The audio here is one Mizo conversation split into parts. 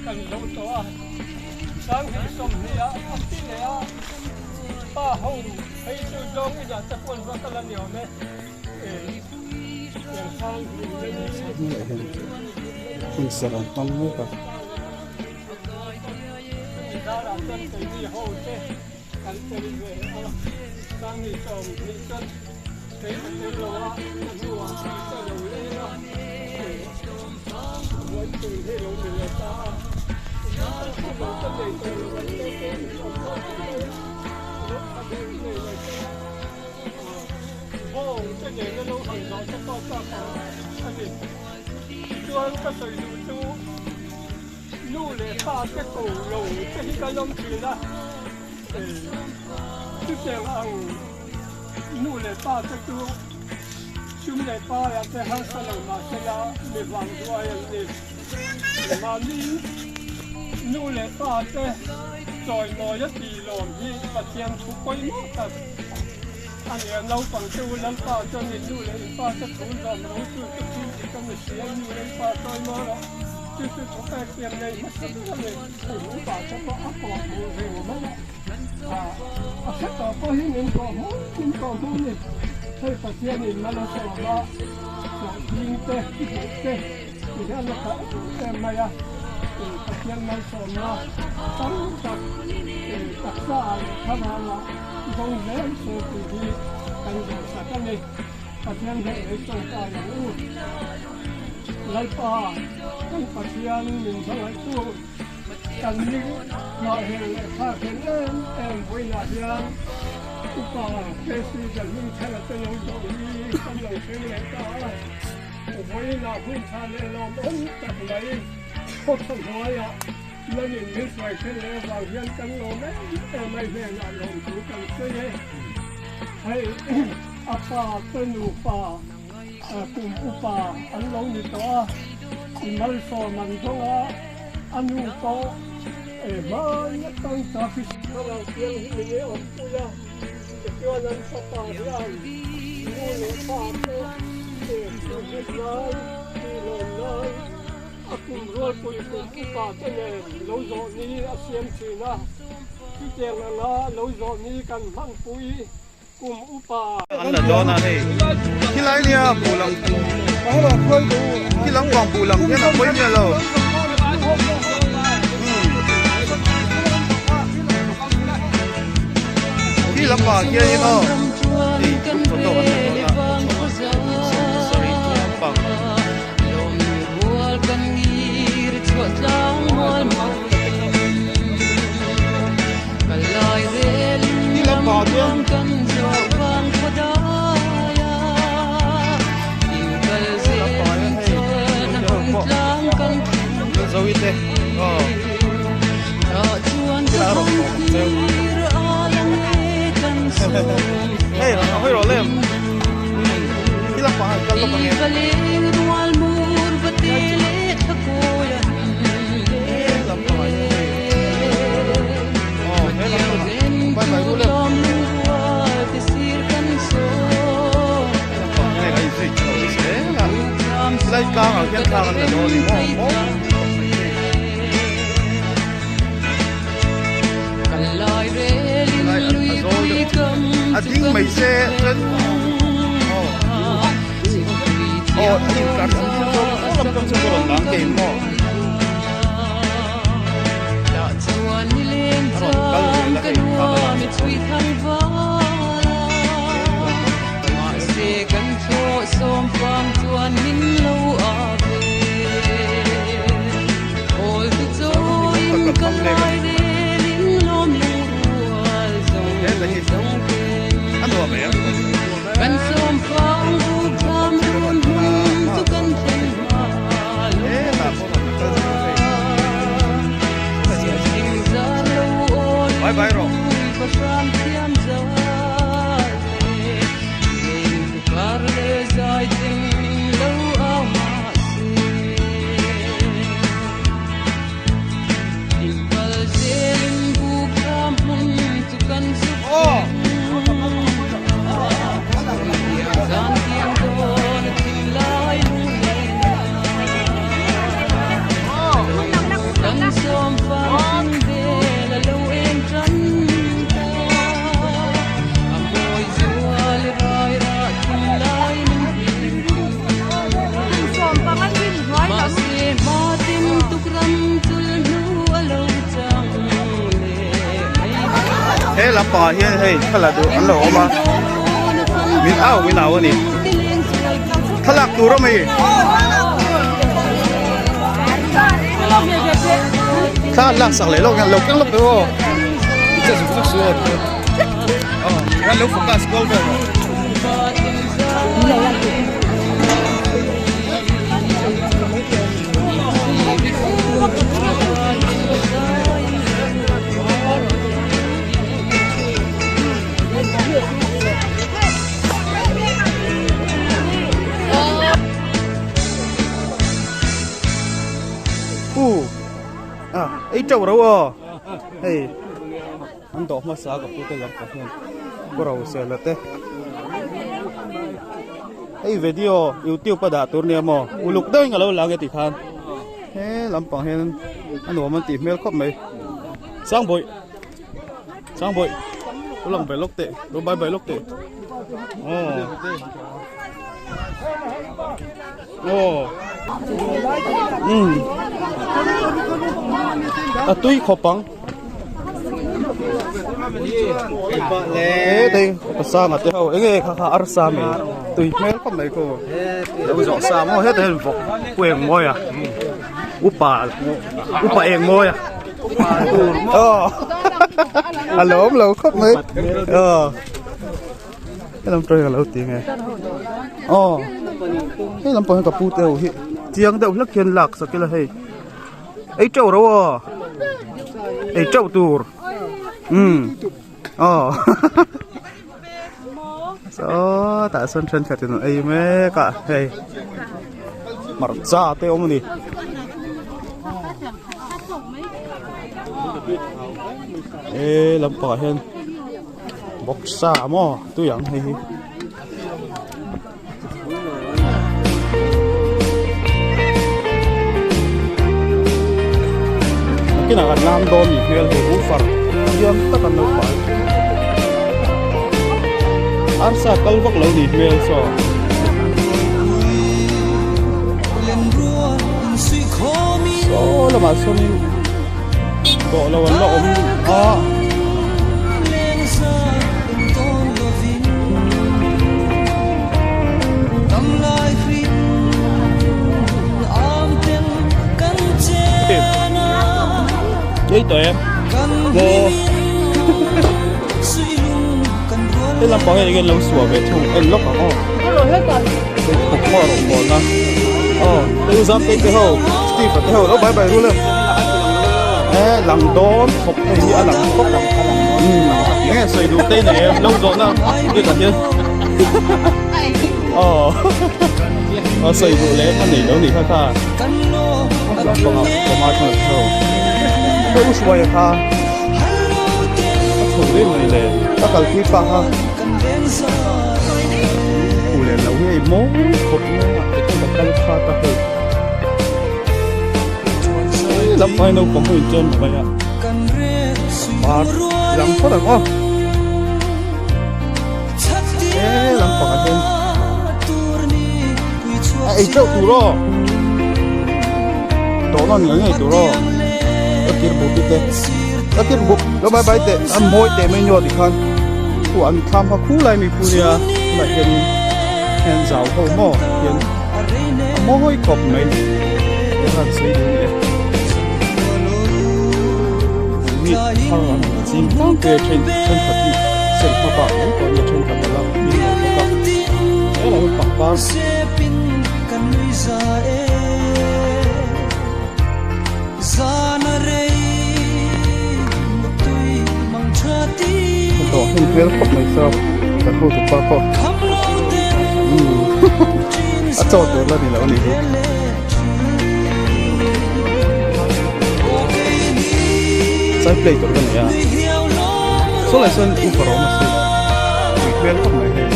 Kan zo tawh a, Sanghnih 20 ah a ti leh a, pa ho hei chu zawng inah te pawn va kal a ni awm e, Hun serh an hmang mek a. Bawng te nen a lo han zawh te pawh chak ang a ni. Tichuan ka sawi duh chu nu leh pa te ko lo te hi ka lawm thin a, chutiang ang nu leh pa te chu sum leh paia te harsa lo mahsela mi vang duai an ni. Mahni nu leh pa te chawimawi a tih lawm hi Pathian thu pawimawh tak. A nia naupang te u Lalpa chuan in nu leh in pa te thu zawm ro chu chu thil dik a ni si a, nu leh in pa chawi maw rawh chu chu thu pek pian nei hmasa ber a ni. Hei hu pa te pawh a kawh hmuh reng mai a, a hre tawh pawh hi min kawh hmuh min kawh hmuh ni. Hei Pathian in mal a sawm a, hlawhtling te duh te ti hian a tha em em mai a, Pathian malsawmna tam tak taksa ah leh thlarau ah Dawng zel se tih hi kan duhsak a ni. Pathian hneh lei tawngtai ang u. Lalpa, kan Pathian min hmangaihtu, kan ni nghahhlel leh thlakhlel em em vawiinah hian Upa KC Jalhmingthara te lo zawh hi kan lo thleng leh ta a. Vawiinah hun tha leh lawmawm tak mai khawchho hnuaiah Lanin min hruai thlen leh avang hian kan lawm em em mai hnenah lawmthu kan sawi e. Hei a pa te nupa kum upa an lo ni tawh a, i malsawm an zawng a, a nu pawh hmai atang traffic thlarau piang hi min ei awmpui a, tichuan an fapa hian nu leh pa te thuhmun nan, tih lawm nan, A kum rualpui kum upa te nen lo zawh ni a siam thin a, chutiang anga lo zawh ni kan hmangpui kum upa. An la dawn a hei khilai nia buh lang khi lam vang buh lang hian a pawi miah lo khi lam pah khian in aw hei tum photo an la dawn a sorry pang. Hei hei rawh lem khi lampang ah kal lawk ang em. Lai tlang ah hian thla kan la dawn a ni maw a ding mai se chuan aw a inkar an thil zawng lam tang chuan ka rawn dang thei maw a rawn kal zel a hei thla ka lak sak a nuam em Bye bye rawh. lampangah hian hei thla la duh an lo awm a min au min au a ni thlalak tur a mi thla an lak sak leh lawk hian lo keng lawk teh aw che zuk zuk su aw aw an lo focus kual vel rawh. U à ei trâu rau aw hei an dawh hmasa ka pu te lam pah hian kawr ho sel te hei video youtube a dah tur nia maw uluk deuhin ka lo lang e tikhan he lampang hian a nuam an tih hmel khawp mai Sangbawih Sangbawih lo lang ve lawk teh lo bye bye lawk teh aw aw um a tui khawp ang he thei pasanga te ho enge kha kha arsa mai tui hmel khawp mai khaw lo zawh sa maw heta hian vawk pu eng mawi a upa upa eng mawi a aw a lawm lo khawp mai aw helam tawng hi ka lo ti nge aw he lampang hi ka pu te ho hi chiang deuh hlek hian lak sak ila hei. Ei teuh ro aw ei teuh tur umm aw saw tah sawn thenkhat in an ei mek a hei hmarcha te awm a ni. He lampangah hian bawksa maw tui ang hei hi. Nakinah kan lam dawn ni hmel hei woofer thiam tak an lo fai arsa kal vak lo ni hmel saw. Saw lamah sawnin dawh lo an la awm a. Ei tawh em maw he lampang hian enge lo suah ve thung en lawk ang aw hei khawp maw a rawn bawl a aw hei u zam te te ho Steve a te ho lo bye bye rul em e lang dawn khawp hei hi a lang khawp ang umm enge sawi duh te nei em lo zawh na bik ah hian aw a sawi duh leh a nei lo nih kha kha lampang ah panga thla ho hei u hruai a kha a chho reng a ni le a kalpui pa kha khu leh lo hi a mawi khawp mai a ka kal khat a hei Lampai naupang ho inchawm mai a par lang phawt ang aw he lampang ah hian a ei teuh tur aw tawh nawn ngei ngei tur aw ka kir buk te ka kir buk lo bye bye teh a mawi teh mai nyo tikhan khu an thlam kha khu lai mi khu nia tunah hian hian zau ho maw hian a mawi khawp mai he han sawi dun leh mi thar an han ching tlang te then thenkhat hi sen hma bak mai pawh nia thenkhat a la hming lo bawk a he lo pangpar Dawh hnem hmel khawp mai saw kan hotu pa pawh a chaw tur la ni lo a nih hi. Chai play tur ka nei a saw lai sawn upa rawm a si pui hmel khawp mai hei.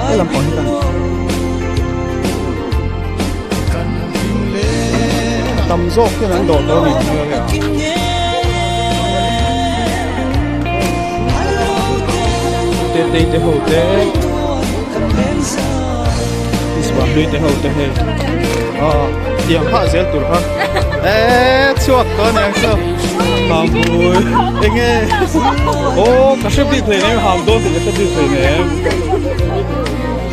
He lampang hi kan tam zawk hian an dawh dawn a ni te te te ho te isua hlui te ho te hei a tiang hah zel tur kha. Eee chhuak tawh aniang chu Hambui enge aw ka hre bik hleinem ham dawn tih ka hre bik hleinem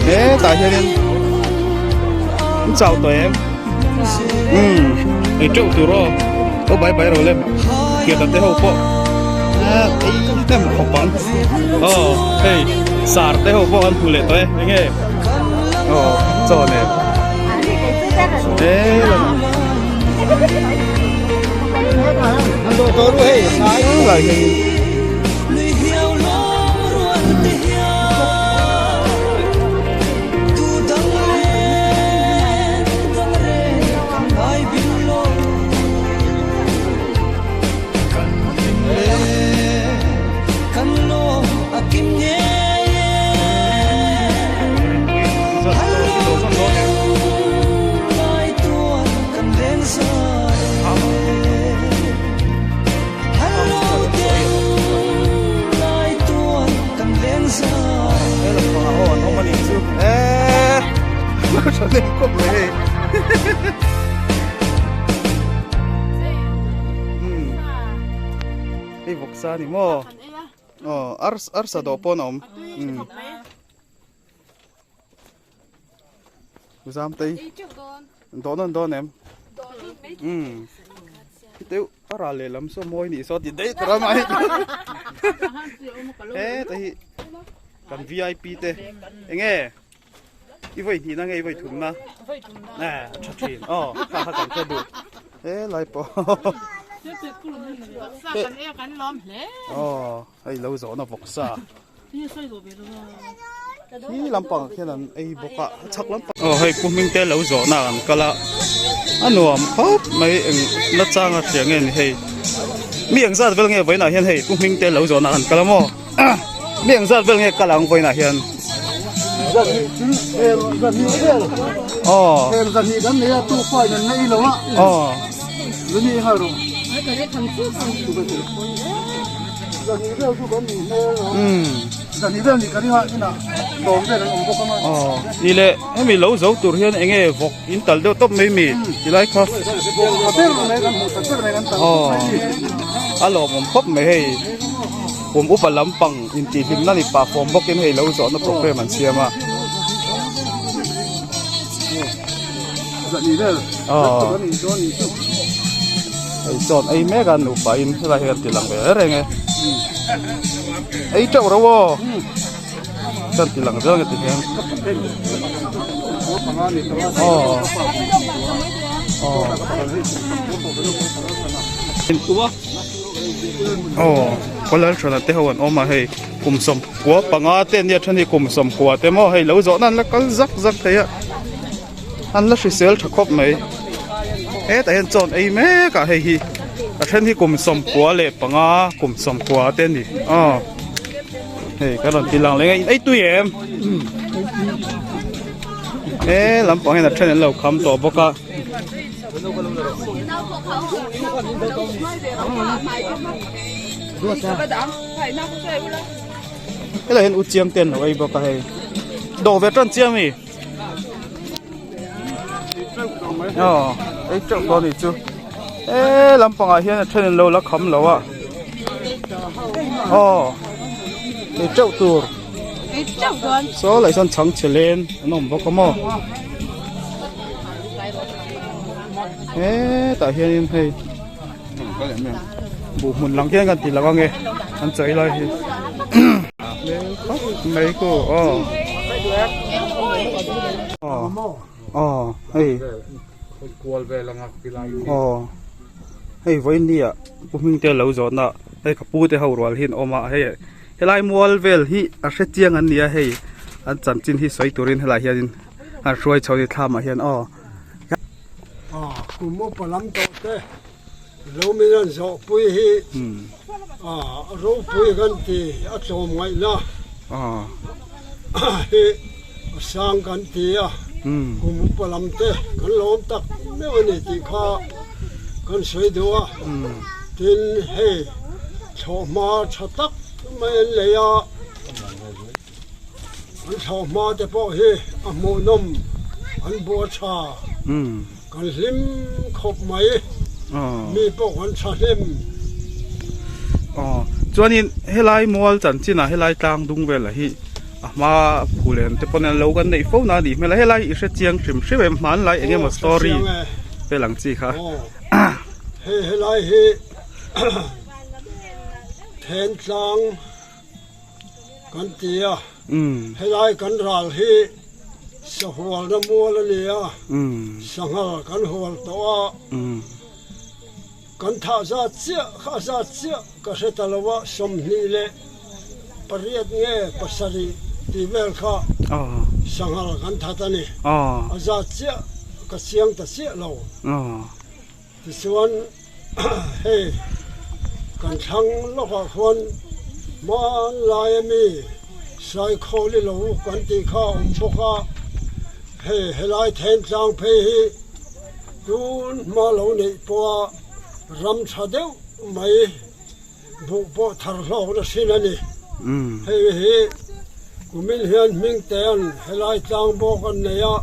hetah hianin in chau tawh em umm ei teuh tur aw aw bai bai ro le khiat te ho pawh ei hnem khawp ang aw hei sar te ho pawh an hmu leh tawh e enge aw chaw nen. Hei vawksa ni maw? Aw arsa dawh pawn a awm. Zamtei dawn an dawn em umm teuh a ral leh lam saw mawi nih saw ti daih tur a mai heta hi kan vip te enge i vawi hnihna nge i vawi thumna a tha thin aw kha kha kan hre duh helai pawh aw hei lo zawhna vawksa. Hi lampang ah khian an ei bawk a a chhak lampang aw hei pu hming te lo zawhna an kal a a nuam khawp mai eng na chang a hria nge ni hei mi eng zat vel nge vawiinah hian hei pu hming te lo zawhna an kal a maw mi eng zat vel nge kal ang vawiinah hian aw aw. Ni leh hemi lo zo tur hian eng nge vawk in tal deuh tawp mai mi ti lai kha aw a lawmawm khawp mai hei kum upa lampang intihhlimna ni pah fawm bawkin hei lo zawhna program an siam a. Aw hei chuan ei mek a nupa in helai hi an ti lang ve reng e ei teuh reuh aw kan ti lang zel nge ti hian aw aw aw kawlal thana te ho an awm a hei kum sawmkua panga te ania then hi kum sawmkua te maw hei lo zawhna an la kal zak zak thei a. An la hrisel tha khawp mai hetah hian chawn ei mek a hei hi a then hi kum 95 kum 90 te a ni aw hei ka rawn ti lang leh nge ei tui em he lampang hian a then an lo kham tawh bawk a. Helai hian u chiang te an lo ei bawk a hei dawh ve tan chiang a mi. Aw ei teuh dawn anih chu he lampangah hian a then an lo la kham lo a aw ei teuh tur saw lai sawn chhang chhe len an awm bawk a maw hetah hianin hei buh hmun lang hian kan ti lo ange an chawi lai hi mai ku aw aw hei aw hei vawiin ni ah pu hming te lo zawhna hei ka pu te ho rual hi an awm a hei helai mual vel hi a hre chiang an ni a hei an chanchin hi sawi turin helai hianin an hruai chho a ni thlam ah hian aw. Kum upa lam tawh te lo min an zawhpui hi a ropui kan ti a tlawm ngaihna hi a sang kan ti a kum upa lam te kan lawm tak meuh a ni tih kha kan sawi duh a tin hei thlawhhma tha tak mai an lei a. An thlauhma te pawh hi a hmuhnawm, an bua tha, kan hlim khawp mai. Mi pawh kan tha hnem. Aw, chuanin helai mual chanchinah helai tlang dung velah hi a hma phulen te pawn an lo kan neih fo na a nih hmel a, helai i hre chiang hrim hrim em hmanlai eng emaw story vel ang chi kha. Aw, hei helai hi then tlang kan ti a, helai kan ral hi sahualna mual a ni a, sanghal kan hual tawh a. Kan thah zat chiah kha a zat chiah ka hre ta lo a, 28 nge pasarih tih vel kha sanghal kan that a ni. A zat chiah ka chiang ta chiah lo. Tichuan hei kan thlang lawkah khuan hmanlai ami Saikhawli lo kan tih kha a awm bawk a, hei helai thentlang phei hi Tun hma lo neih pawha ram tha deuh mai buh pawh thar hlawkna hrin a ni. Hei hi kumin hian Hmingtea'n helai tlang bawk an nei a,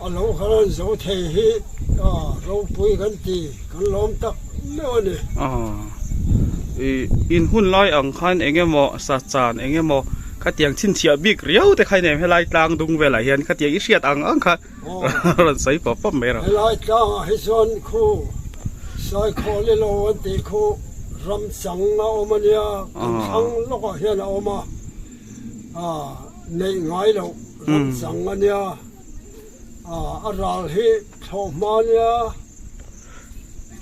a lo kal an zo thei hi ropui kan ti, kan lawm tak meuh a ni. In hun lai ang khan eng emaw sa chan eng emaw khatiang chhinchhiah bik riau te kha i nei em helai tlang dung velah hian khatiang i hriat ang ang kha. Rawn sawi pawp pawp mai rawh. Helai tlangah hi chuan khu Saikhawli lo an tih khu ram chang a awm a nia, kan thlang lawkah hian a awm a, neih ngai loh ram chang a nia, a ral hi thlawh hma a nia,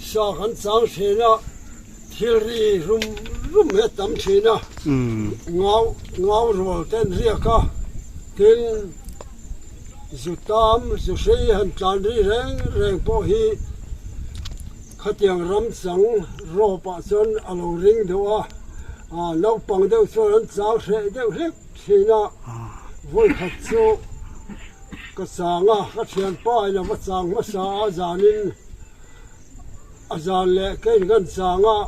sa kan chang thin a, thil ri rum rum hi a tam thin a, ngau ngau rual te an riak a, tin. Zu tam, zu hrei han tlan ri reng reng pawh hi khatiang ram chang rawp ah chuan a lo ring deuh a, ah naupang deuh chuan an chang hreh deuh hlek thin a, vawi khat chu ka chang a, ka thianpa in a va chang hmasa a zanin a zan leh keiin kan chang a,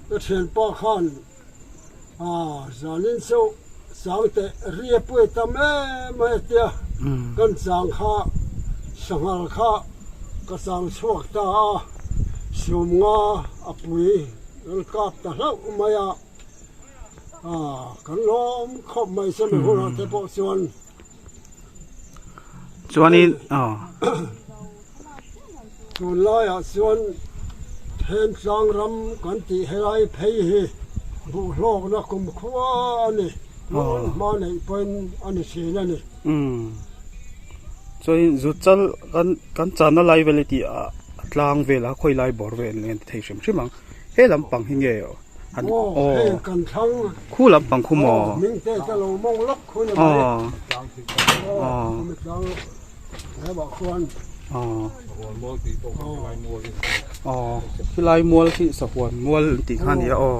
ka thianpa khan. Ah, zanin chu chang teh ria pui tam em mai a tia, kan chang kha sanghal kha ka chang chhuak ta a, sum nga a pui kan kap ta hlauh mai a, ah, kan lawm khawp mai chumi hunah te pawh chuan. Chuanin, ah. Tunlaiah chuan Thentlang ram kan tih helai phei hi buhhlawkna kumkhua a ni. Tun hma neih pawhin a ni thin a ni. Umm. Chuanin Zuchal kan kan channa lai vel hi tih a tlang vel a khawi lai bawr vel nge an ti thei hrim hrim ang. He lampang hi nge an aw hei kan thlang khu lampang khu maw? Aw hming te ka lo mawng lawk khu ni mai. Aw. Aw. Tlang Aw khilai mual khi sahuan mual an tih kha a ni a aw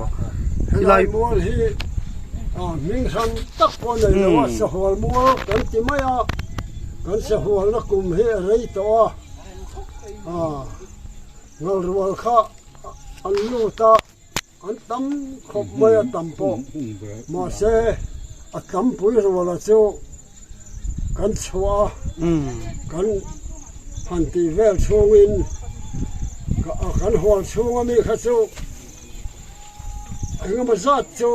khilai mual hi hming hran tak pawh nei lo a sahuan mual kan ti mai a kan sahualna kum hi a rei tawh a ngalrual kha an lut a. An tam khawp mai a tam pawh mahse a tampui ruala chu kan chhuah a kan han tih vel chhungin kan hual chhung ami kha chu engemaw zat chu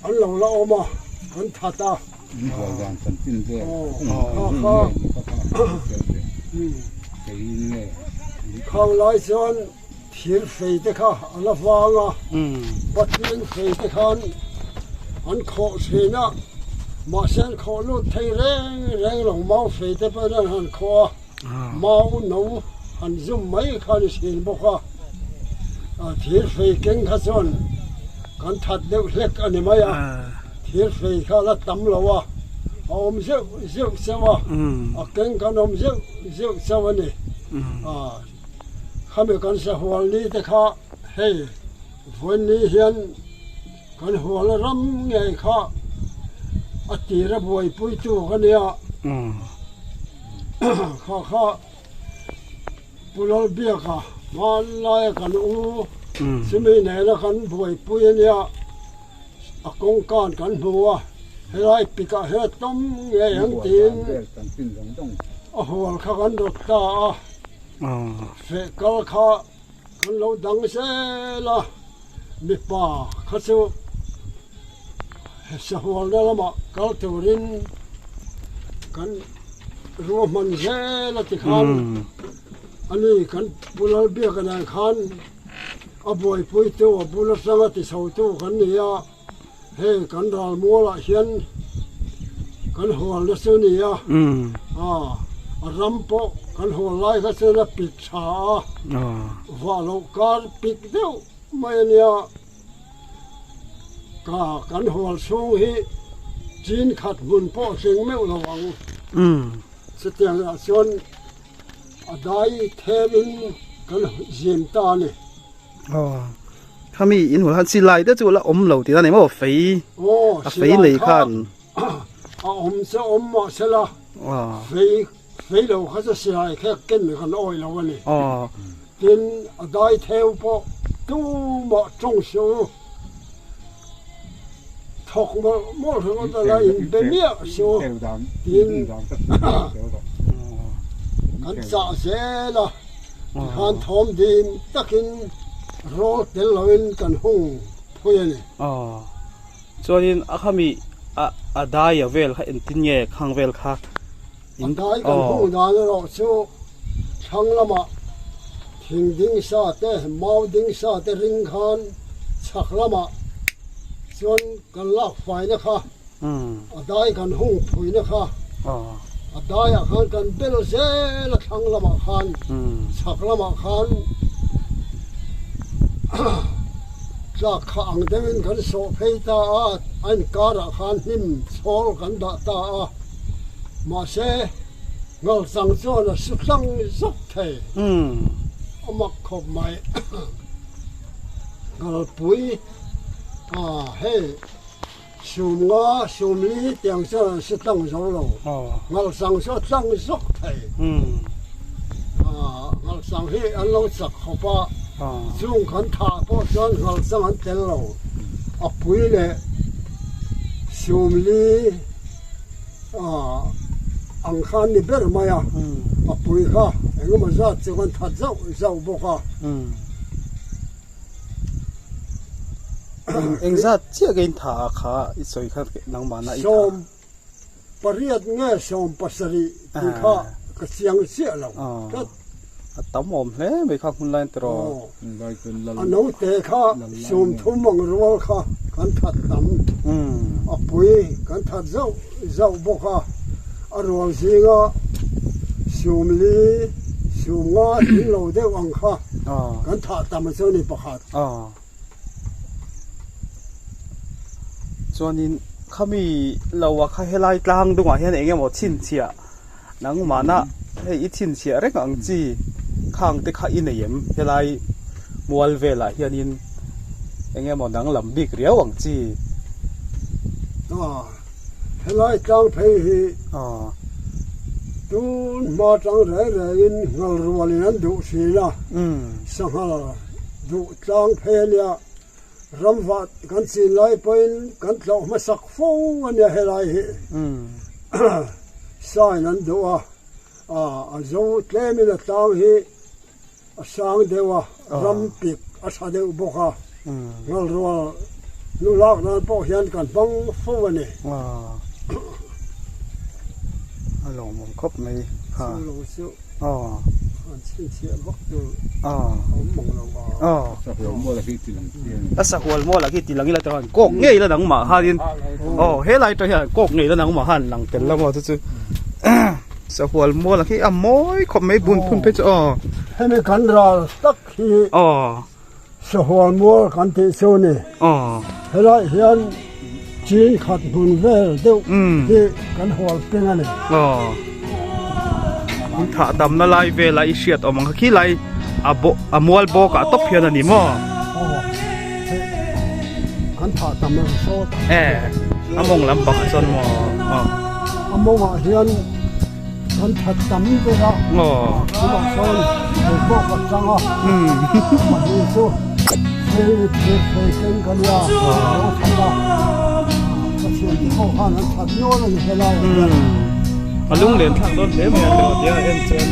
an lo la awm a kan that a khang lai chuan. Thir fei te kha a la vang a, Patling fei te khan an khawh thin a, mahse an khawh lut thei reng reng lo, mau fei te pawhin an han khawh a, mau no han zum mai kha a ni thin bawk a, thir fei keng kha chuan kan that deuh hlek a ni mai a, thir fei kha a la tam lo a, a awm zeuh zeuh chauh a, a keng kan awm zeuh zeuh chauh a ni. Khami kan sahual ni te kha hei vawiin ni hian kan hual ram ngei kha a tira buaipuitu ka nia kha kha Pu Lalbiaka hmanlaia kan u chumi nena kan buaipui a nia a kawngkan kan hmu a helai pikah hian a tawm ngei ang tiin a hual kha kan rawt ta a. Feh kal kha kan lo dang zel a, mipa kha chu sahualna lamah kal turin kan ruahman zel a tikhan ani kan Pu Lalbiaka nen khan a buaipuitu a bul atanga tichhotu kan ni a. Hei kan ral mualah hian kan hual nasa a ni a, a ram pawh kan hual lai kha chuan a pik tha a, vah loh kar pik deuh mai a nia. Ka kan hual chhung hi chin khat hmun pawh a tling meuh lo ang. Chutiang ah chuan a dai themin kan zim ta a ni. Aw khami in hmuh khan silai te chu la awm lo tih a ni maw fei a fei nei khan a awm chu awm mah se la fei fei lo kha chu silai kha ken kan awi lo a ni tin a dai theu pawh tumah tawng suh u thawk mawlh mawlh ringawt a la inbe miah suh u tin kan chah zel a. Tikhan thawm dim takin rawl tel loin kan hung phui a ni. Aw. Chuanin a khami a a dai a vel kha engtin nge khang vel kha A dai kan hung dan erawh chu thlang lamah thing ding sa te, mau ding sa te ring khan chhak lamah chuan kan lak faina kha A dai kan hung phuina kha a daiah khan kan bel zel a thlang lamah khan chhak lamah khan tlak kha ang deuhin kan sawh phei ta a, a inkarah khan hnim chhawl kan dah ta a, mahse ngal chang chuan a su tlang zawk thei a mak khawp mai ngalpui a hei. Sum nga, sum li tiang chuan an si tlang zo lo. Ngalsang chu a tlang zawk thei. Ngalsang hi an lo chak khawp a, chung kan thah pawh chuan ngalsang an tel lo. A pui leh sum li ang kha an ni ber mai a, a pui kha engemaw zat chu kan that zauh zauh bawk a. Engzat chiah ka intha a kha i sawi kha nangmahna i tha. Sawm pariat nge sawm pasarih tih kha ka chiang chiah lo tlat. A tam awm hle mai kha hmun lai tiraw. A naute kha sawm thum ang rual kha kan that tam. A pui kan that zauh zauh bawk a, a rual zinga sawm li sawm nga tling lo deuh ang kha. Kan thah tam a chu ni pakhat. Chuanin khami lo a kha helai tlang dungah hian eng emaw chhinchhiah nangmahna hei i chhinchhiah reng ang chi khang te kha i nei em helai mual velah hianin eng emaw danglam bik riau ang chi. Helai tlang phei hi tun hma tang reng rengin nghal rualin an duh thin a, sanghal duh tlang phei a nia. Ramvah kan chin lai pawhin kan tlawh hmasak fo a nia helai hi. Sain an duh a, a zo tlemin a tlang hi A sang deuh a, ram pik a tha deuh bawk a, ngalrual hnu lak nan pawh hian kan hmang fo a ni. A lawmawm khawp mai kha. Chu lo chu an chhinchhiah vak tur a awm mang lo a. A sahual mual ah khi ti lang ila chuan kawk ngei la nangmah khanin aw helai tah hian kawk ngei la nangmah khan lang tel lo maw chu chu. Sahual mual ang hi a mawi khawp mai bun phun phei chu aw. Hemi kan ral tak hi aw sahual mual kan tih chu a ni. Aw. Helai hian chin khat hmun vel deuh hi kan hual peng a ni. Aw. In thah tamna lai vela i hriat awm ang kha khi lai a bawh a mual bawk ah tawp hian a ni maw? Aw. Kan thah tam ang sawt. E a mawng lampang ah chuan maw? Aw. A mawngah hian kan that tam ber a, tunah sawn kei pawh ka chang a, pahnih chu fei thir fei keng ka nia, a lo that a, ka thiante pawh khan an that nual a ni helaiah hian. A lunglen thlak dawn hle mai a tiraw tia en chuan.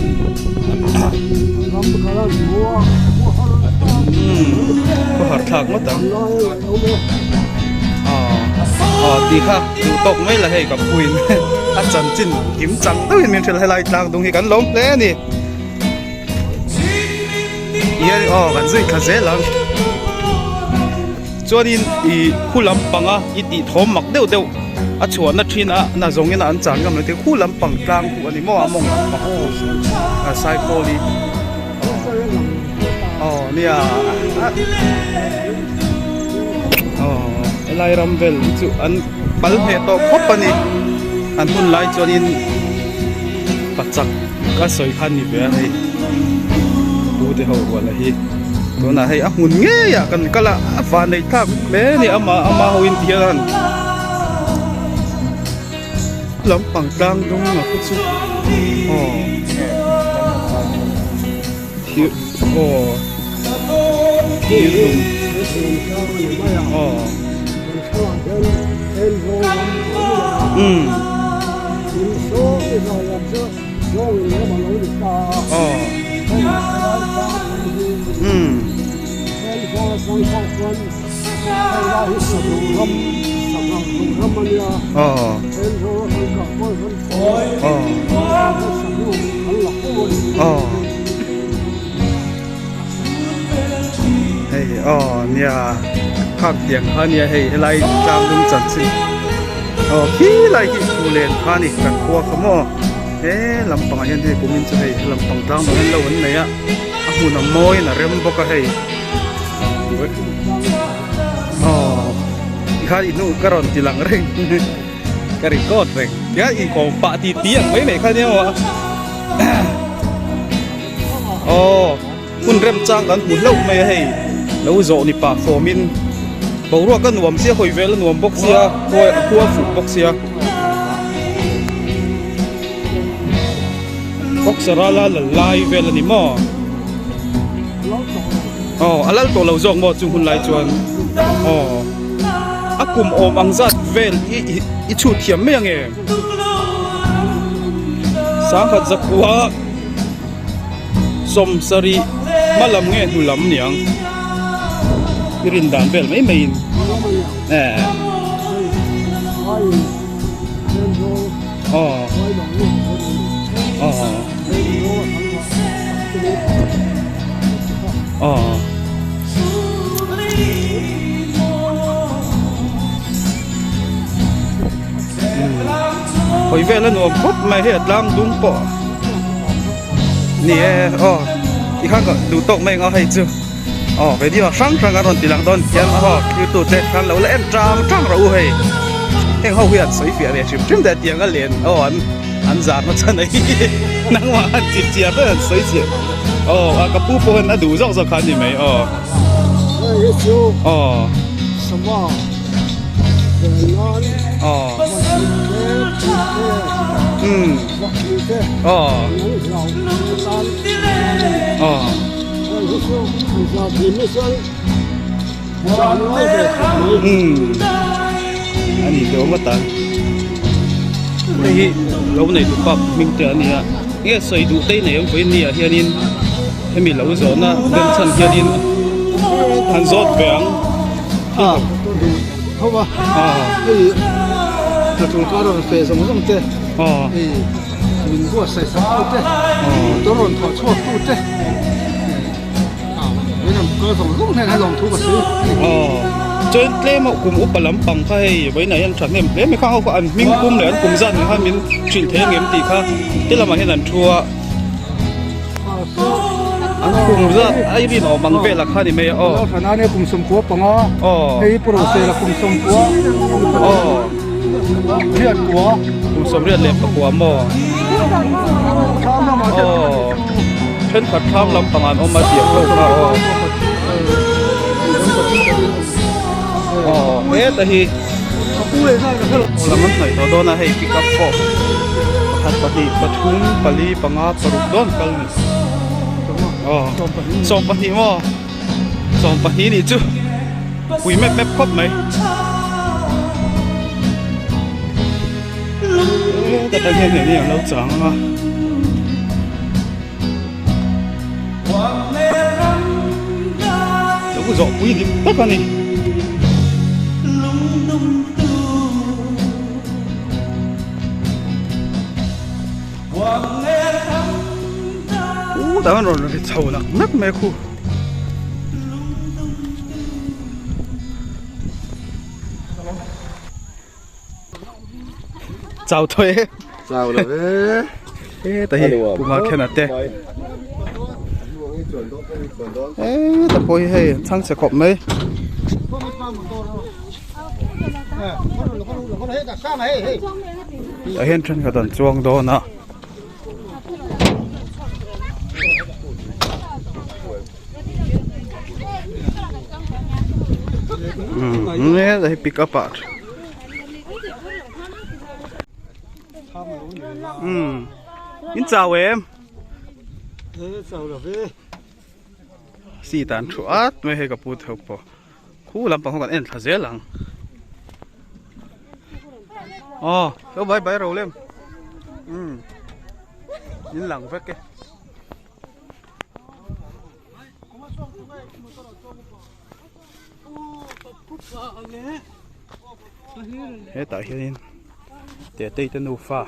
Khawhar thlak ngawt ang. Aw tih kha duh tawk mai la hei ka puin a chanchin kim chang deuhin min hrilh helai tlang dung hi kan lawm hle a ni. Hian aw kan zui thla zel ang. Chuanin ih khu lampanga i tih thawm mak deuh deuh a chhuahna thin a na zawngin an chan ngam lo te khu lampang tlang khu a ni maw a mawng lampang a cycle hi aw nia aw helai ram vel hi chu an pal hneh tawh khawp a ni an hun lai chuanin pachak ka sawi kha ni ve a hei pu te ho rual a hi tunah hei a hmun ngei ah kan kal a a van neih thlak hle a ni ama ama ho in ti hian lampang tlang dung a khu chu aw thir aw thir dum aw umm. Hei aw nia khak tiang kha nia hei helai tlang dung chanchin aw khi lai khi phullen kha ni kan khua kha maw he lampangah hian hei kumin chu hei lampang tlang dang hian lo an nei a a hmun a mawi in a rem bawk a hei aw tikhan i hnuh ka rawn ti lang reng ka record reng tikhan inkawm pah ti ti ang mai mai kha nia maw aw hun rem chang kan hmu hlauh mai a hei lo zawh ni pah fawm in boruak a nuam sia hawi vel a nuam bawk sia khua a khua fuh bawk sia boxer a la la lai vel a ni maw aw a lal tawh lo zawk maw chung hun lai chuan aw a kum awm ang zat vel i i chhut thiam mai ang em. Sangkhat zakua sawmsarih hma lam nge hnu lam niang i rin dan vel mai mai in eh aw aw aw. Hawi vel a nuam khawp mai hei a tlang dung pawh ni e aw tikhan ka duh tawk mai ang a hei chu aw video hrang hrang a rawn ti lang dawn hian aw thirtu te khan lo la en tang tang rawh u hei heng ho hi an sawi fiah ve hrim hrim te tiang a len aw an an zar na chan a hi nangmah an chip chiar te an sawi chiah aw a ka pu pawh hian a duh zawk zawk kha a ni mai aw aw. Ani te awm atan hei hi lo nei duh pap hming te a ni a nge sawi duh te nei awm vawiin ni ah hianin hemi lo zawhna remchhan hianin han zawt ve ang. A tho a hei hnathawh kar rawn feh zawng zawng te hei min buatsaih sak tu te motor rawn thawh chhuak tu te min rawn kal zawng zawng hian a lawmthu ka sawi a ni. Chuan tlem a kum upa lampang kha hei vawiinah hian thahnem hle mai kha ho kha an hming pum leh an kum zat ang khan min hrilh thei angem tih kha ti lamah hian an thu a. An kum zat a i rinawm ang vel a kha ni mai a aw. Lalthana nia kum sawmkua panga aw. Hei Purosela kum sawmkua aw. Riat kua. Kum sawmriat leh pakua maw. Aw. Thenkhat thlam lampang an awm a tih ho kha aw. Aw heta hi. Lam an hnaih tawh dawn a hei pick up pawh pakhat pahnih pathum pali panga paruk dawn kal ni aw 20 maw 22 nih chu pui mep mep khawp mai. Heta tang hian hei an lo chang ang a. Lo zawh pui dik tak a ni. U tah hian rawn ri chho nak nak mai a khu. Chau thawi e. Chau lo ve. E ta hi kuma khena te. E ta pawh hi hei chhang chhe khawp mai. Tah hian thenkhat an chuang dawn a. Umm hei pick up ah umm in chau em seat ah an thu at mai hei ka pu te ho pawh khu lampang ho kan en thla zel ang aw lo bai bai ro lem umm in lang vek e. Hetah hianin Tetei te nufa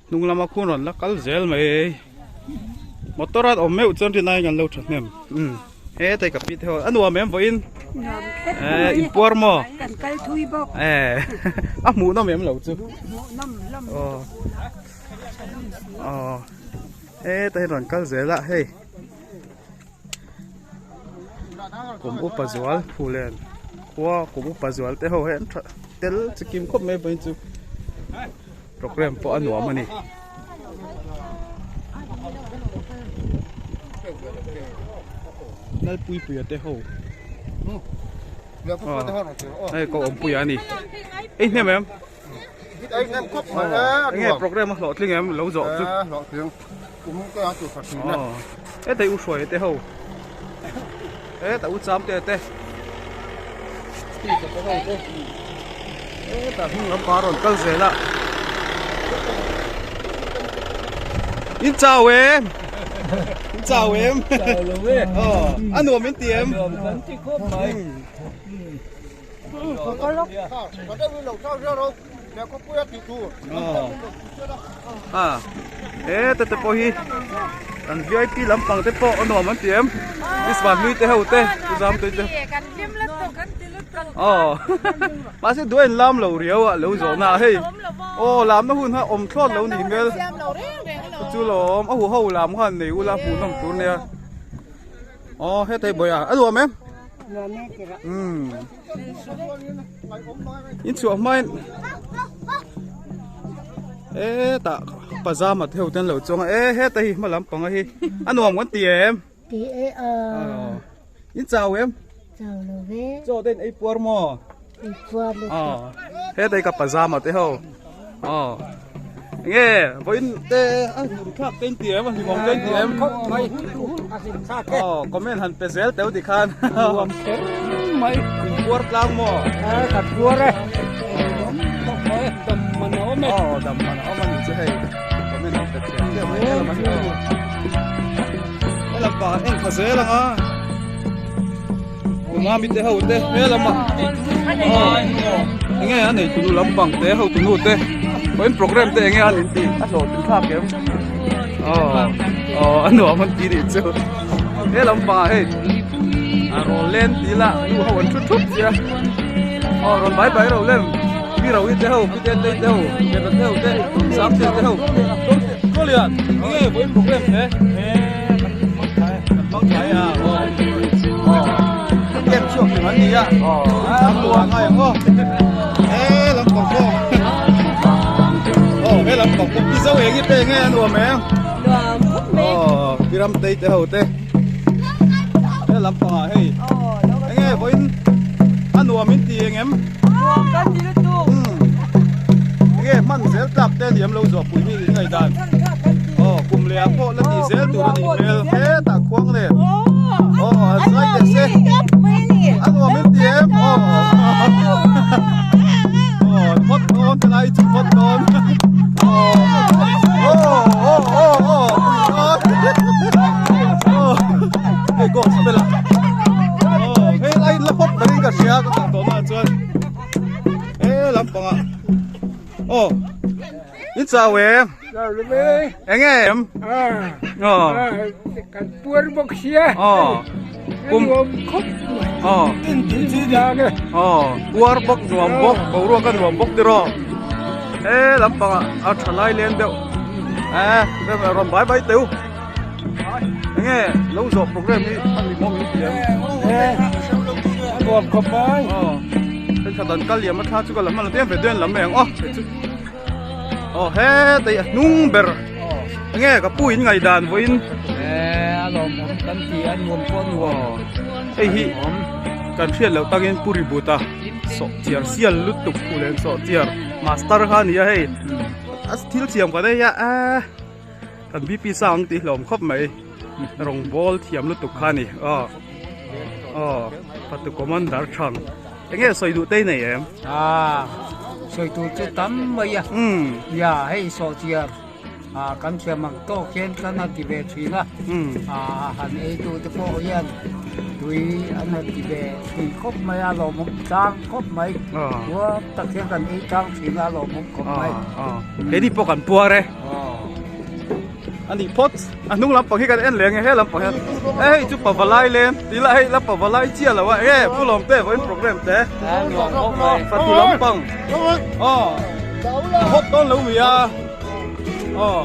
hnung lama khun rawn la kal zel mai motor a awm meuh chuan rin aiin an lo thahnem umm hetai ka pi te ho a nuam em vawiin eh in puar maw kan kal thui bawk eh a hmuh nawm em lo chu hmuh nawm hlawm aw aw hetai hi rawn kal zel a hei kum upa zual phulen khua kum upa zual te ho hi an tha tel chikim khawp mai vawiin chu program pawh a nuam a ni. Lalpuipuia te ho hei ko awmpuia a ni ei hnem em enge program a hlawhtling em lo zawh chu hetai u hruai te ho heta u cham te te te ho te heta hnung lampa rawn kal zel a in chau em in chau em a nuam in ti em a heta te pawh hi an vip lampang te pawh a nuam an ti em isvan hlui te ho te tuzam tui te aw mahse duai an lam lo riau a lo zawh na hei aw lamna hun kha awm thlawt lo ni hmel chu lawm a huho lam khan nei ula hmuhnawm tur nia aw heta hi bawih a a nuam em umm. In chhuah hmain hetah pajama te ho te an lo chuang a e heta hi hma lampang a hi a nuam kan ti em ti e a in chau em chau lo ve chaw te in ei puar maw ei puar lo heta hi ka pajama te ho aw nge vawiin te a hlim thlak te in ti em a hlimawm te in ti em khawp mai a hlim thlak e aw comment han pe zel teuh tikhan nuam kher mai in puar tlang maw a kan puar e dam man a awm e aw dam man a awm a ni chu hei comment han pe thiam thiam mai helam a helam pa en kha zel ang a Mami te ho te helam a enge a nei tunu lampang te ho tunu te pawhin program te enge an inti a hlawhtling thlak em aw aw a nuam an ti nih chu he lampangah hei a rawl len ti ila nu ho an thu thup sia aw rawn bai bai ro lem pi ro i te ho pi te te te ho te te ho te sam te te ho Kolian enge vawiin program te kan hmang thlai a aw kem chhuak hlim an ni a an luang ngai ang aw he lampang pawh aw he lampang pawh pi zo eng i pe nge a nuam em nuam khawp mai aw pi ram tei te ho te he lampang ah hei enge vawiin a nuam in ti eng em nuam kan ti lutuk enge hman zel tlak te ni em lo zawh pui mi in ngaihdan Aw kum leh ah pawh la tih zel tur a nih hmel hetah khuang le aw an zai teh se a nuam in ti em aw a ka kal tawh naah chuan he lampangah aw in chau em eng nge em aw kan puar bawk sia aw kum khawp aw aw puar bawk nuam bawk boruak a nuam bawk tiraw he lampangah a tha lai leng deuh e rawn bai bai teu. Enge lo zawh program hi a ni mawm in ti em? Nuam khawp mai. Aw. Hei khat an kal liam a thla chu ka la hman lo tiang ve duan lam eng aw. Aw he tei a hnung ber. Enge ka pu in ngaihdan vawiin. Eh a lawmawm kan ti a nuam pawh nuam. Hei hi kan hriat loh takin Pu Ributa sawh chiar sial lutuk Phulen sawh chiar master kha a ni a hei. A thil thiam ka nei a eh. Kan BP sang tih hlawm khawp mai rawng bawl thiam lutuk kha a ni aw aw fatu commander thang enge sawi duh te nei em ah sawi tur chu tam mai a um ya hei sawh chiar ah kan thiam ang tawk hian kan han ti ve thin a um ah han ei tu te pawh hian tui an han ti ve thin khawp mai a lawmawm tlang khawp mai huam tak hian kan ei tlang thin a lawmawm khawp mai keini pawh kan puar e. Ani phawt a hnung lampang hi kan en leh ang e he lampang hian e hei chu pavalai lem tih lah hei la pavalai chiah lo a e pu lawm te vawiin program te fatu lampang aw a hawt dawn lo mi a aw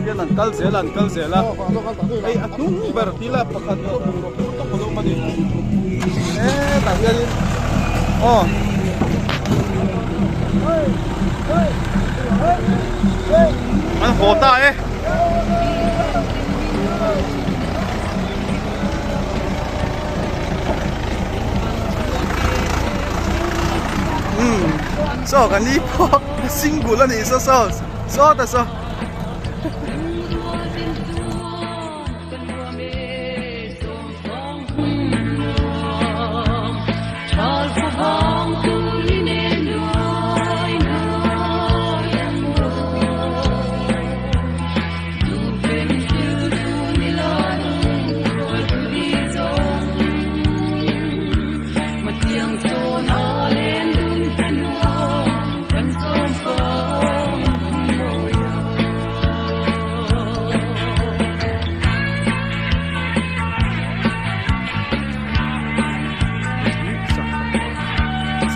hian an kal zel a an kal zel a hei a hnung ber tih lah pakhat pawh bungraw phur tawk a lo awm a ni hetah hianin aw. An haw ta e. Um saw kan ni pawh single a nih saw saw saw ta saw.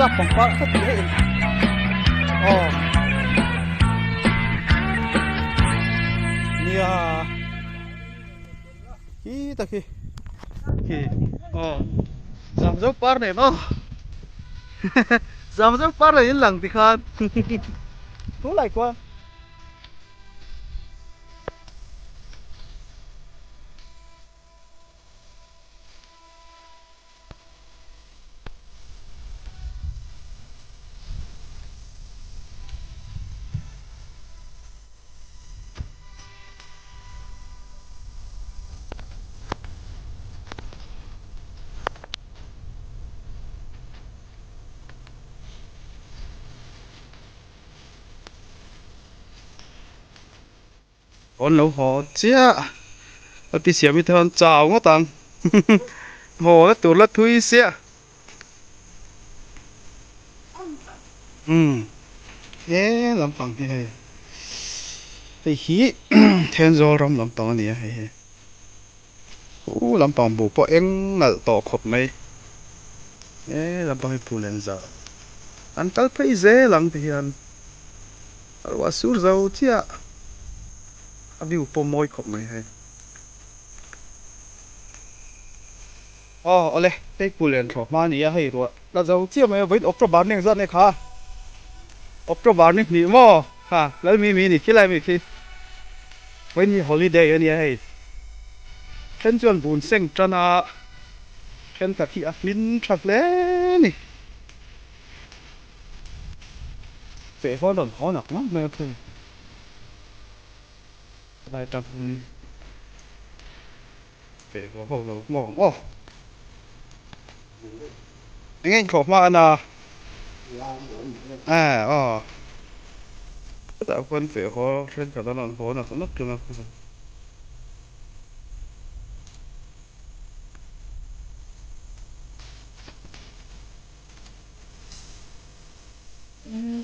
Sap pangpar kha tih hei aw nia hi tak hi khi aw zam zo par nen aw zam zo par nen in lang tikhan tunlai khuan. An lo haw chiah a pi siam hi te hian chau ngawt ang haw na tur la thui siah umm he lampang hi hei hei hi Thenzawl ram lampang a ni a hei hi u lampang buh pawh eng nalh tawh khawp mai he lampang hi phul eng zah an kal phei zel ang ti hian. A ruah sur zo chiah a view pawh mawi khawp mai hei. Aw awle hei kul en thlawh hma a ni a hei ruah la zo chiah mai a vawiin October ni engzat nge kha October ni hnih maw ha lal mi mi ni khilai mi khi vawiin hi holiday a nia hei then chuan bun seng tan a thenkhat hi a hmin tha hle a ni. Feh hawn rawn haw nak nak mai a phei lai tang hi feh haw ho lo maw ang aw enge in thlawh hma ana eh aw hetah khuan feh haw thenkhat an rawn haw nak nak thin a.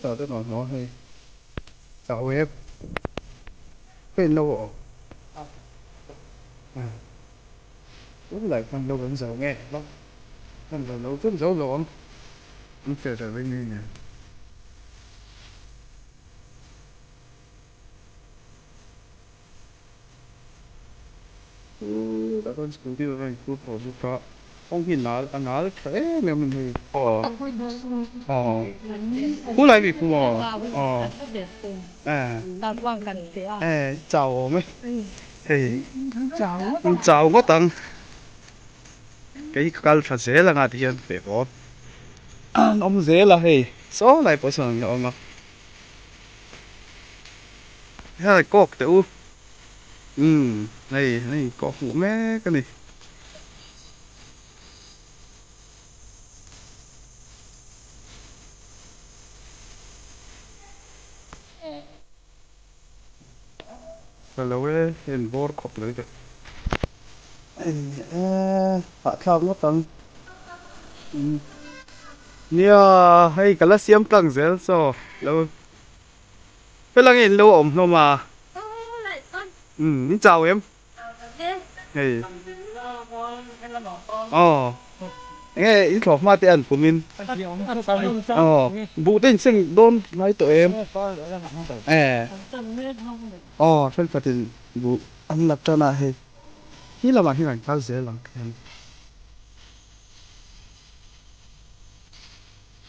Tah te nuam hlawm a hei chau em ka in lo awm tunlai khan lo kan zo nge lo kan zo lo chu zo lo ang an feh reuh reng reng nen. Tah chuan scooty a rawn phur tawh bawk a kawng hi nal a nal tha em em a ni aw aw khulai bik khu maw aw eh chau awm e hei chau ngawt ang kei ka kal tha zel anga ti hian feh awm an awm zel a hei saw lai pawh sawn an awm a hei kawk teh u. Umm hei hei kawh hmuh mek a ni. Ka lo e hei an bawr khawp mai teh. Hei e hahthlak ngawt ang. Umm nia hei ka la siam tlang zel saw lo. Hela nge in lo awm hlawm a? Umm in chau em? Hei. Aw. Enge in thlawh hma te an pum in? Aw. Buh te in seng dawn ngai tawh em? Eh. Aw thenkhat in buh an la tan a hei. Hi lamah hian an kal zel ang khian.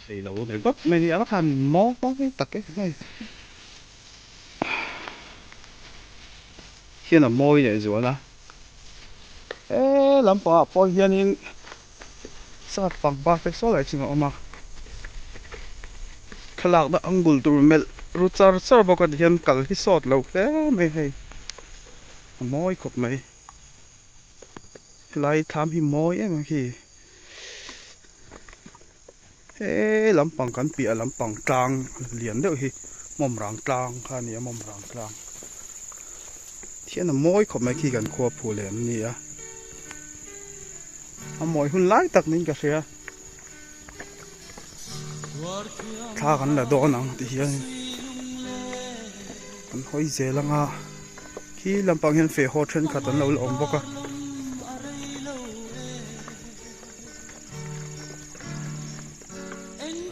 Thei lo ve vak mai a ni a han maw mawi tak em mai hian a mawi leh zual a he lampangah pawh hianin sap pangpar te saw lai chin a awm a thlalakna angul tur melh ru char char bawk a tihian kal hi sawt lo hle mai hei a mawi khawp mai helai thlam hi mawi em em khi. He lampang kan piah lampang tlang lian deuh hi mawmrang tlang kha a ni a mawmrang tlang thian a mawi khawp mai khi kan khua phu leh an ni a a mawi hun lai tak niin ka hria thla kan la dawn ang tih hian kan hawi zel ang a khi lampang hian feh haw thenkhat an lo la awm bawk a.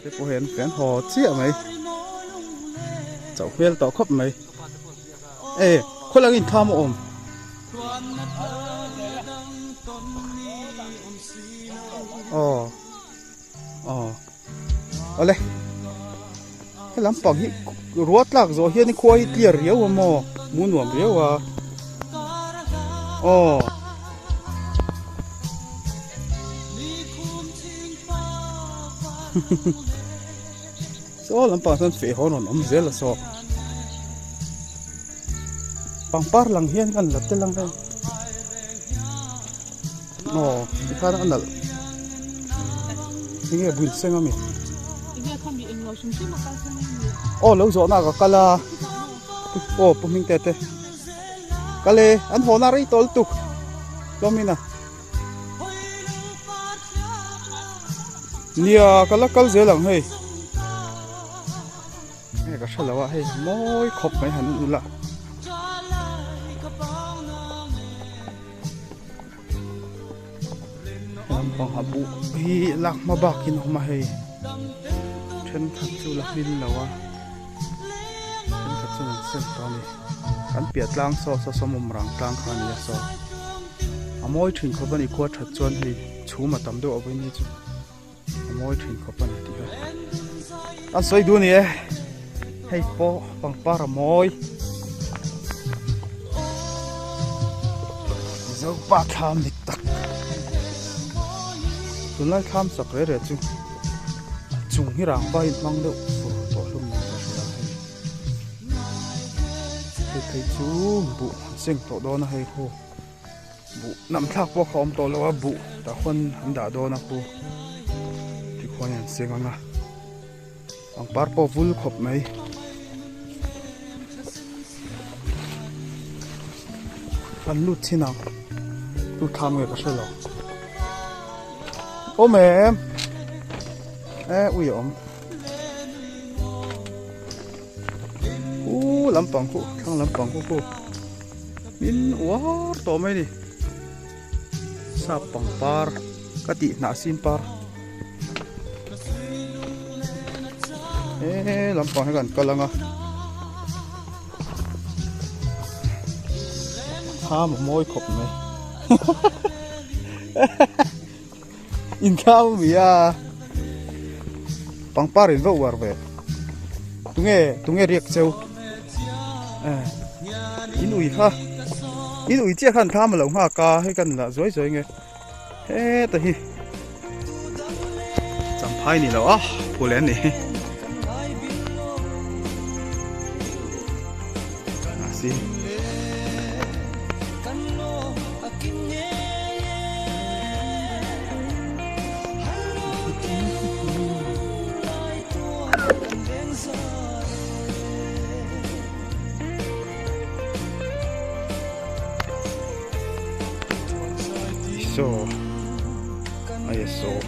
Te pawh hian kan haw chiah mai chauh hmel tawh khawp mai e khaw lang in thlam a awm aw aw awle he lampang hi rua tlak zawh hian khua hi clear riau a maw hmuh nuam riau a aw. Saw lampang chuan feh hawn rawn awm zel a saw pangpar lang hian kan la tel ang hei aw tikhan a nalh enge buin seng ami aw lo zawh na ka kal a aw pu hming te te kal e an haw na rei tawh lutuk hlawm in a nia ka la kal zel ang hei nge ka hre lo a hei mawi khawp mai han ula. Lampang a buh hi lak hma bakin a awm a hei thenkhat chu la hmin lo a thenkhat chuan an sen tawh a ni kan piah tlang saw saw saw mawmrang tlang kha a ni a saw a mawi thin khawp a ni khua that chuan hei chhum a tam deuh a vawiin hi chu a mawi thin khawp a ni tih kha an sawi duh a ni e hei pawh pangpar a mawi Zopa thlam dik tak tunlai thlam sak reh reh chu chung hi rangva in hmang deuh fur tawh hlawm niin ka hria hei hei phei chu buh an seng tawh dawn a hei khu. Buh nam thlak pawh kha awm tawh lo a, buh tah khuan an dah dawn a khu tikhuan an seng ang a, pangpar pawh vul khawp mai. Kan lut chin ang, tu thlam nge ka hre lo. Awm em? E ui a awm. lampang khu thlang lampang khu khu min uar tawh mai a ni sap pangpar ka tih hnah sin par he lampang hi kan kal ang a thlam a mawi khawp mai inthlam a mi a pangpar in va uar ve tunge tunge riak cheu in ui kha in ui chiah khan thlam a lo nghak a hei kan lah zuai zuai nge heta hi champhai ni lo a phul em ni a si Saw ai saw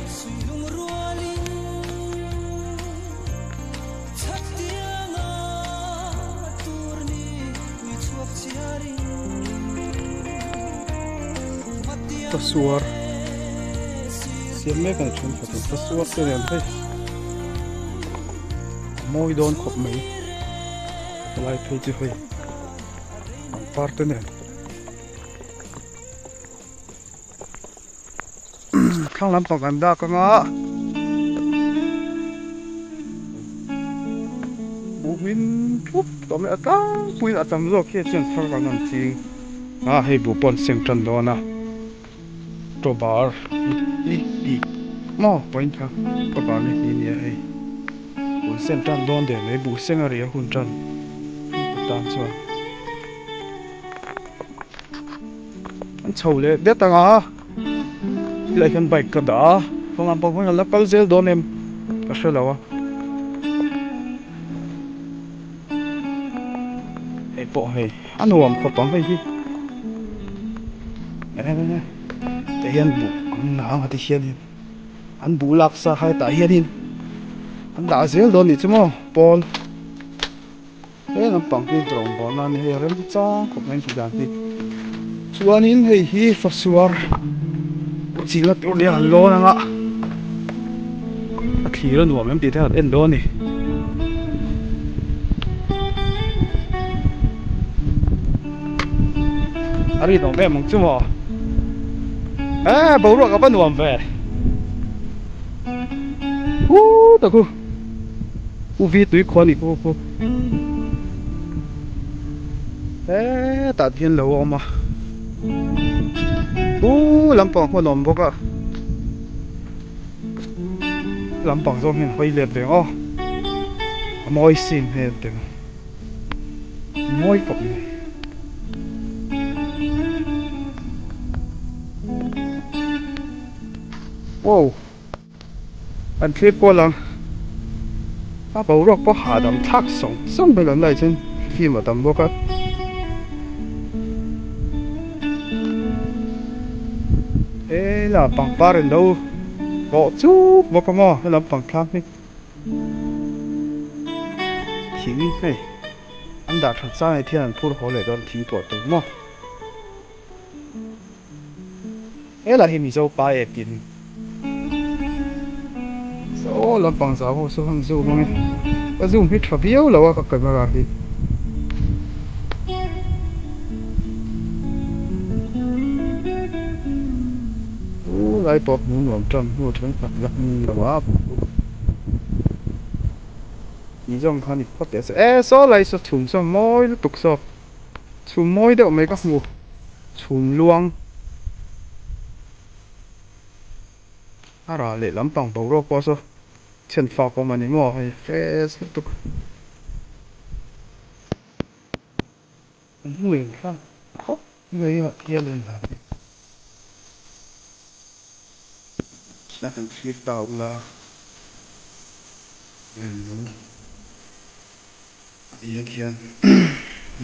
Pasuar siam mek a ni thenkhat in pasuar te nen hei a mawi dawn khawp mai helai phei chu hei pangpar te nen thlang lampang kan dak anga buhmin thup tawh mai a tlangpuiin a tam zawk hi chuan thar kan rawn ching a hei buh pawh an seng tan dawn a tawbar ni tih maw point kha tawbar ni tih a ni a hei buh an seng tan dawn der mai buh seng a ri a hun tan tan chuan. An chho leh det ang a tilai hian bike ka dah a kawngah pawh hian a la kal zel dawn em ka hre lo a hei pawh hei a nuam khawp ang hei hi eee tah hian buh an la ang a ti hianin an buh lak sa kha hetah hianin an dah zel dawn nih chu maw pawl. He lampang hi rawngbawlna a ni hei a remchang khawp mai a ni dan hi chuanin hei hi fasuar chilna tur nia an lawn anga a thlir a nuam em tih te han en dawn a ni. A rinawm em ang chu maw e boruak a va nuam ve hu tak u. U vi tui khuan i khu khu hetah te hian lo a awm a u lampang hmun a awm bawk a lampang zawng hian hawi let ve ang aw a mawi sin hei an ti ang mawi khawp mai. Wow. An thlir kual ang. A boruak pawh hahdam thlak sawng sawng vel an lai chuan fim a tam bawk a. Hela pangpar in lo rawh chuk bawk a maw helam pangthlam hi thing hei an dah that chang ah hian an phur haw leh dawn thing tuah tur maw. Helai hi Mizo pa ep in saw lampang zau ho saw han zoom ang e ka zoom hi tha viau lo a ka camera hi. Lai pawh hmuh nuam tan hnu thenkhat la hmu lo a tih zawng kha ni phawt teh se e saw lai saw chhum saw mawi lutuk saw chhum mawi deuh mai ka hmu. Chhum luang a rah leh lampang boruak pawh saw chhen fak awm a ni maw hei fresh lutuk an hmuh thlak khawp mai a hian a inlan hi a han thlir ta ula Tiang hian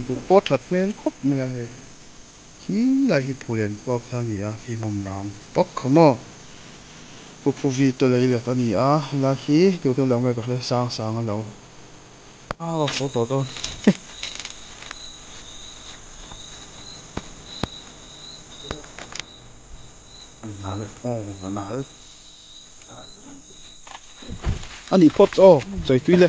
buh pawh that hmel khawp mai a hei khi lai hi phulen kual kha a ni a khi hlawm rang bawk kha maw pu phuvi te lei let a ni a helai hi tu te lo nge ka hre sang sang a lo a haw tawh dawn. Nal aw nal. A nih phawt aw chawi tui le.